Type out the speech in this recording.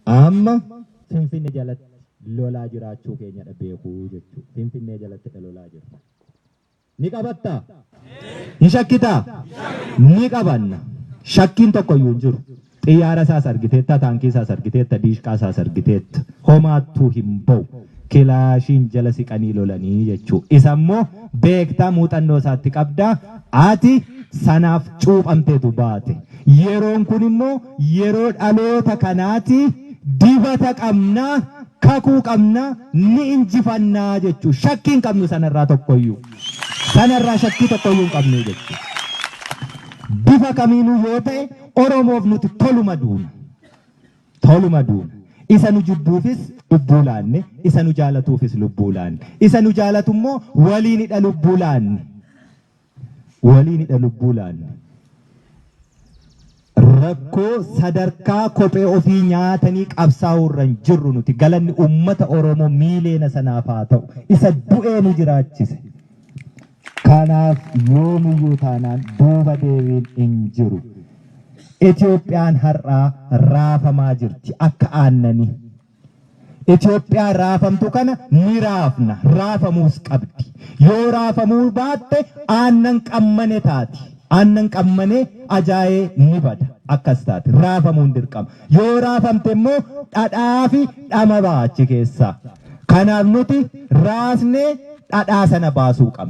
Amma Finfinne jalatti lolaa jiraachuu keenyadha beekuu jechuudha. Finfinnee jalattidha lolaa jirra. Ni qabattaa? Hin shakkitaa? Ni qabanna. Shakkiin tokkoyyuu hin jiru. Xiyyaara isaas argiteetta, taankii isaas argiteetta, diishqaa isaas argiteetta. Homaattuu hin ba'u. Kilaashiin jala siqanii lolanii jechuu. Isa immoo beektaa muuxannoo isaatti qabdaa. Ati sanaaf cuuphamteetu baate. Yeroon kun immoo yeroo dhaloota kanaati. Dibata qabnaa, kakuu qabnaa, ni injifannaa jechuu. Shakkii hin qabnu sanarraa tokkoyyuu. Sanarraa shakkii tokkoyyuu hin qabnu jechuu. Bifa kamiinuu yoo ta'e Oromoof nuti toluma duuna. Toluma duuna. Isa nu jibbuufis lubbuu laanne, isa nu jaalatuufis lubbuu laanne. Isa nu jaalatu immoo waliinidha lubbuu laanne. Waliinidha lubbuu laanne. Rakkoo sadarkaa kophee ofii nyaatanii qabsaa'uu irra hin jirru nuti. Galanni uummata Oromoo miiliyoona sanaaf haa ta'u. Isa du'ee nu jiraachise. Kanaaf yoomiyyuu taanaan duuba deebiin hin jiru. Itoophiyaan har'aa raafamaa jirti akka aannanii. Itoophiyaa raafamtu kana ni raafna, raafamuus qabdi. Yoo raafamuu baatte aannan qammane taati. Aannan qammanee ajaa'ee ni bada. Akkas taati. Raafamuun dirqama. Yoo raafamte immoo dhadhaa fi dhama ba'a achi keessaa. Kanaaf nuti raasnee dhadhaa sana baasuu qabna.